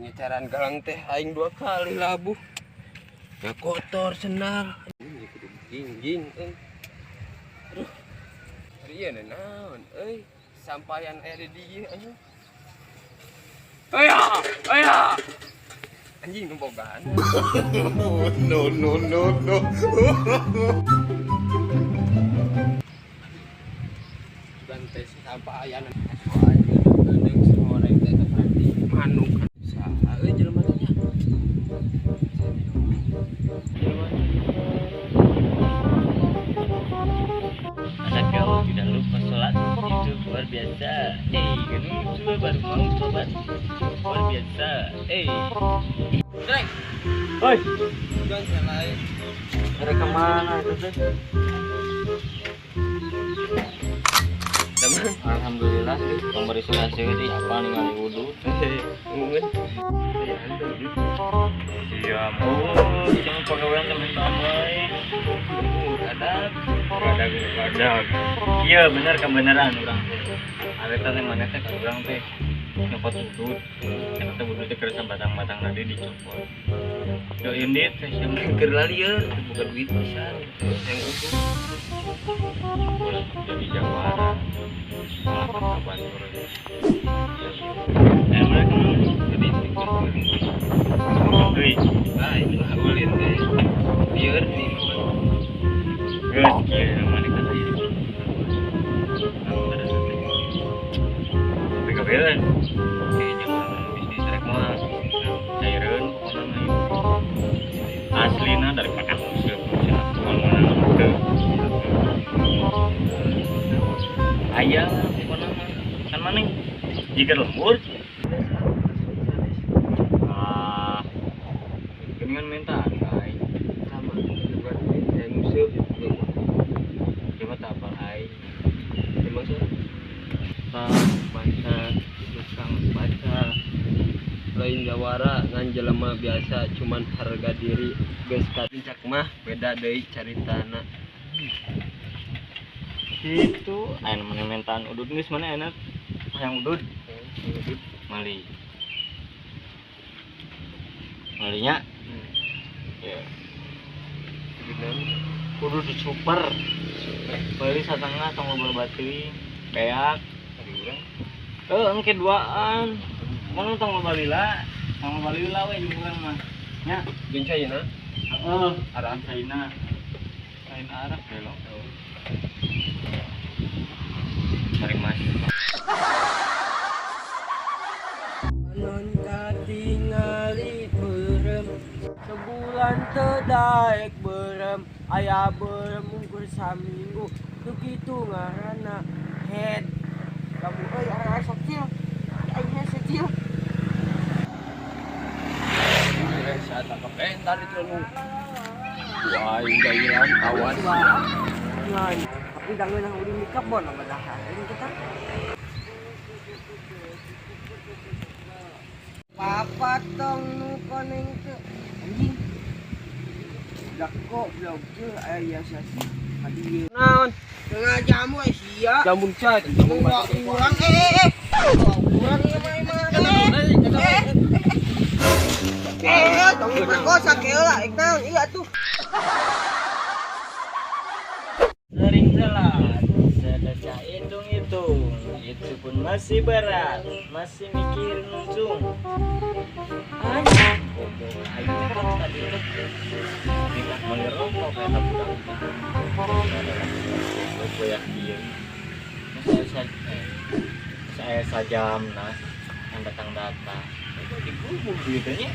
Nyecaran galang teh aing dua kali labuh. Ya kotor sendal. Ini kudu jingjing euy. Aduh. Ari ieu naon euy? Sampaian aya di dieu anjing. Aya, aya. Anjing nu bogaan. No, no, no, no. Teh sampaian anjing geudeung sore teh berarti manuk. Saha euy jelema teh nya? Jelema teh. Anak gaul tidak lupa sholat itu luar biasa. Gendut juga baru mau sholat, luar biasa. Dreng, Oi, jangan salah. mereka kemana itu teh? Teman. Alhamdulillah, pemberi sulasi di apa ningali wudhu. Ngomongin. Iya, oh, cuma pegawai temen tambah. Ada Badag, badag. Iya bener kebenaran orang teh. Ada teh mana teh kalau orang teh nyopot udut. Eta teh udut teh keur batang-batang tadi dicopot. Yo ini teh yang keur lalieur boga duit pisan yang utuh. Ulah jadi jawara. Malah ka batur. Eh mereka mana? Jadi Deui. ah itu mah ulin teh. Lieur nih. Geus kieu mana kata ieu. Tapi kebetulan kayak jangan bisnis rek mah caireun pokona mah ieu. Aslina daripada useup cenah moal teu. Aya pokona mah kan maneh jika lembur ah geuningan mintaan aing Sama boga duit yang useup. coba tak apal aing Emang sih baca tukang baca lain jawara ngan jelema biasa cuman harga diri geus kadincak mah beda deui caritana. Gitu aya nu maneh mintaan udud geus mana enak hayang udud mali malinya ya kudu di super beli satengah tong loba teuing beak Ari urang engke duaan mana tong loba lila tong loba lila we jeung urang mah nya jeung caina heeh arahan China lain arah belok cari mas. Anon katingali beureum sebulan teu daek beureum aya beureum mungkur saminggu nu kitu ngaranna head kamu euy arah sakil aing hese cil. Saya tangkap tadi tuh nu. Wah, gairan kawan. Tapi dangeun ulin di kebon sama dahareun kita. Papa tong nu koneng teu anjing. Dak goblok teu aya sasi ka dieu. Naon? Tengah jamu eh sia. Jamun cai, jamun Bawa urang eh. Bawa urang ieu mah emang. Eh, tong diperkosa keula ek naon ieu atuh. Sering telat, sedekah hitung-hitung, itu pun masih berat, masih mikirin untung. Anjing, goblok, aing kan tadi teh minta meuli rokok ka eta budak. Goblok ya ieu. Masa saya sajamna yang datang-datang. Digubuk duitnya.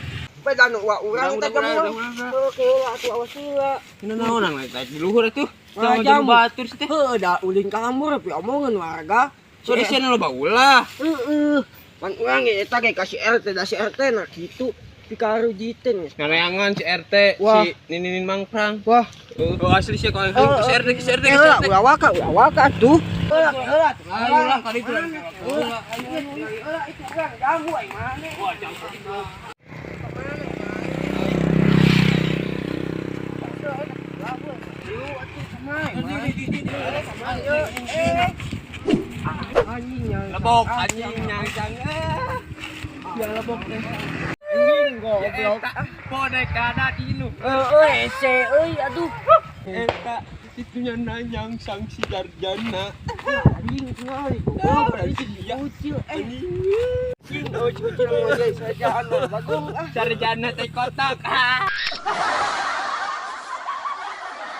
Beda nu wa urang teh jamu. Heuh keula atuh awas heula. Naon nang naik di luhur atuh. Wah, Jangan jamu. batur sih teh. Heuh da ulin ka lembur pi omongan warga. Sore sih loba ulah. Heeh. Pan urang ge eta ge ka si RT da si RT na kitu pikarujiteun. Ngareangan si RT Wah. si Ninin Mangprang. Wah, Oh, asli sih kalau ke si RT ke si RT ke si heula RT. ulah waka ulah waka atuh. Heula heula atuh. Ayo lah kali itu. Heula heula itu urang jamu aing maneh. Wah, jamu itu. Anjing Lebok anjing nyang. Ya lebok teh. Anjing goblok. Boneka na dinu. Heeh, ese euy aduh. Eta itunya nanyang sang si sarjana. Anjing tinggal goblok. Ucil anjing. Ucil sarjana bagong ah. Sarjana teh kotak.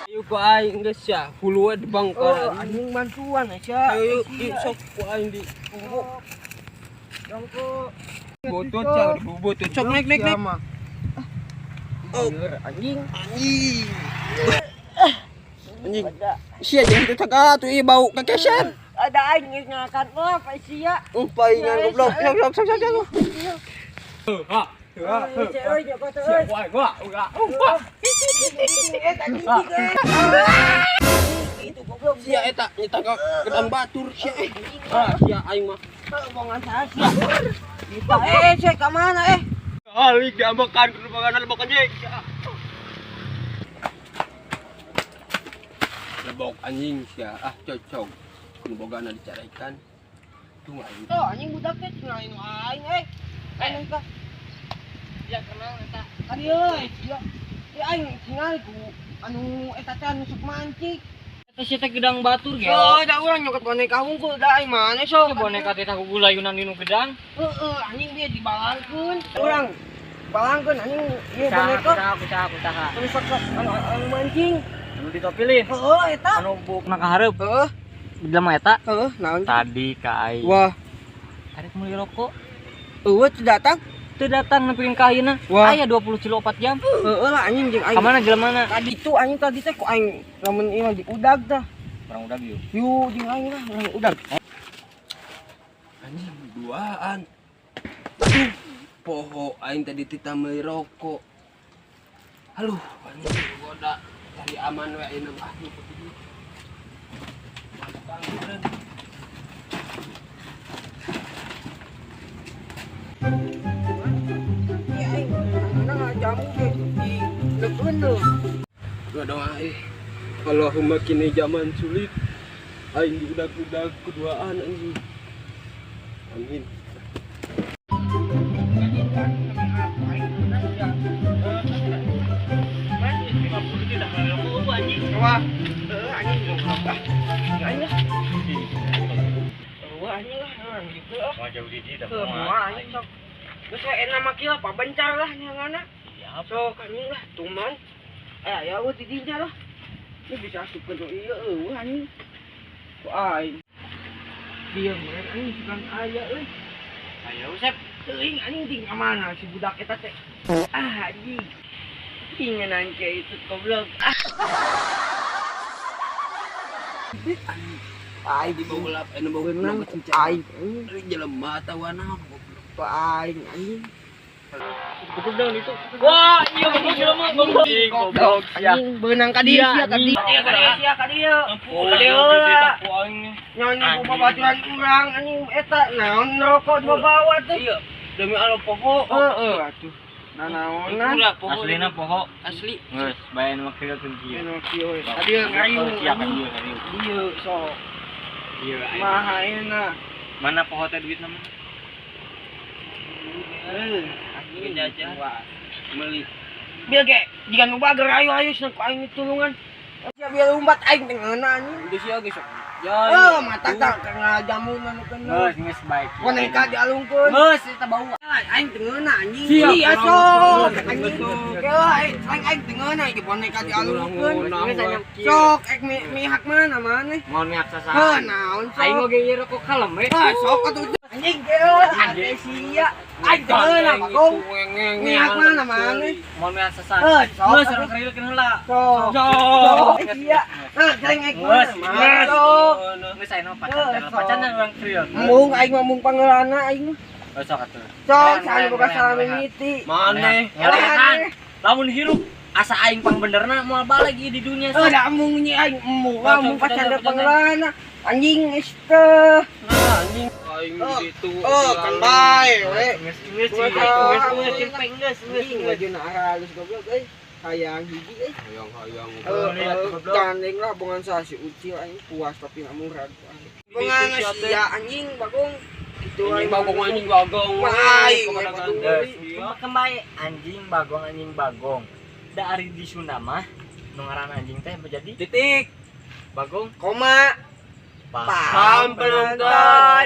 Ayo ku aing geus ya, hulu we dibangkar. Anjing bantuan sia. Ayo yuk sok ku aing di. Jongkok. Botot sia, botot. Sok naik naik naik. Oh, anjing. Anjing. Anjing. Sia jeung kitu cagak atuh ieu bau kakeser. Ada aing geus ngakan mah pa sia. Paingan goblok. Sok sok sok sok. Ha. Euy, joko teh euy. Wah, gua, gua. Wah. Itu goblok. Sia eta nyita ka gedang batur sia. Ah, sia aing mah. Bongan saha sia. Sia ka mana eh? Ali diambekan kudu panganan lebok anjing. Lebok anjing sia. Ah, cocok. Kudu bogana dicaraikan. Tuh aing. Tuh anjing budak teh tinggal nu aing eh. Anjing ka. Ya kenal eta. Kadieu euy, sia. Ya aing tinggal ku anu eta teh anu sok mancing. Eta sia teh gedang batur ge. Oh, da urang nyokot boneka hungkul da aing mana sok. Boneka teh tahu gulayunan dinu gedang. Heeh, anjing dia dibalangkeun. Urang balangkeun anjing ieu boneka. Kusaha kusaha. Anu sok sok anu mancing. Anu ditopilin. Heeh, eta. Anu bukna ka hareup. Heeh. Jelema eta. Heeh, naon? Tadi ka aing. Wah, arek meuli rokok. Eueuh teu datang. Teu datang nepikeun ka ayeuna. Aya 20 kilo 4 jam. Heeh lah anjing jeung aing. Ka mana jelemana? Tadi tuh anjing tadi teh ku aing lamun ieu di udag tah. Urang udag yeuh. Yeuh jeung aing lah urang udag. Anjing duaan. Poho aing tadi tita meuli rokok. Aduh, anjing goda cari aman we ayeuna mah. Doa Allahumma kini zaman sulit aing diudag-udag keduaan anjing. Amin. Wah, anjing goblok. Aing lah. Wah, anjing lah orang gitu ah. Wah, jauh di dieu dah. Anjing sok. Geus we enak mah kieu pabencar lah nyanganna. Sok anjing lah tuman. Ya eueuh di dinya lah. Ini bisa asup ke ieu eueuh anjing. Ku aing. Dieu mah anjing sugan aya euy. Ayo Usep. Teuing anjing ting ka mana si budak eta teh. Ah anjing. Ingenan ke itu goblok. Aing dibawa lap anu bawa Beunang aing. Jelema atawa naon goblok. Aing anjing. Tutup daun itu. Wah, iya goblok jelema goblok. Goblok anjing beunang ka dieu sia ka dieu. Sia ka dieu. Ka dieu lah. Nyaon ku babaturan urang anjing eta naon rokok dibawa teh. Iya, demi Allah poho. Heeh atuh. Nanaonan. Aslina poho. Asli. Geus, bae nu kieu teu kieu. Nu kieu we. Ka dieu ngayung. Sia ka dieu ka dieu. Dieu sok. Ieu Maha ayeuna. Mana poho teh duitna mah? Anjing jajan. Meuli. Biar ge, jika nu bager ayo ayo cenah ku aing ditulungan. Sia biar lumpat aing teh ngeuna anjing. Udah sia ge sok. Ya, mata tak kena jamu nu kena. Geus, geus baik. Boneka dialungkeun. Geus eta bau. Aing teu ngeuna anjing. Sia, Sia sok anjing. Kela aing aing teu ngeuna ieu boneka dialungkeun. Sok ek mihak mana maneh? Mun mihak sasaha. Heuh naon sok. Aing oge ieu rokok kalem we. Ah sok atuh anjing kela ade sia. Aing teu ngeuna bagong. Mihak mana maneh? Mun mihak sasaha. Heuh sok. Geus urang krieukeun heula. Sok. Sok. Sia. Heuh sering ek mana sok. Geus aing mah pacan. Pacan urang krieu. Mung aing mah mung pangeurana aing mah. Oh, sok atuh. Sok, saha boga salah mimiti. Maneh. Ngelehan. Lamun hirup asa aing pang benerna moal baleg ieu di dunia Oh, sok. da mung nyi aing embung ah mung pacan da pangeurana. Anjing geus teh. Nah, anjing aing ditu. Oh, kan bae we. Geus geus geus geus geus Anjing wajuna aralus goblok euy. Hayang hiji euy. Hayang-hayang. Gandeng lah bongan saha si Ucil aing puas tapi na murag. Bongan sia anjing bagong. Gitu Anjing bagong, anjing bagong. Wah, aing Kemana we gandes? Kembali anjing bagong, anjing bagong. Da ari di Sunda mah nu ngaran anjing teh menjadi Titik. Bagong. Koma. Paham penonton.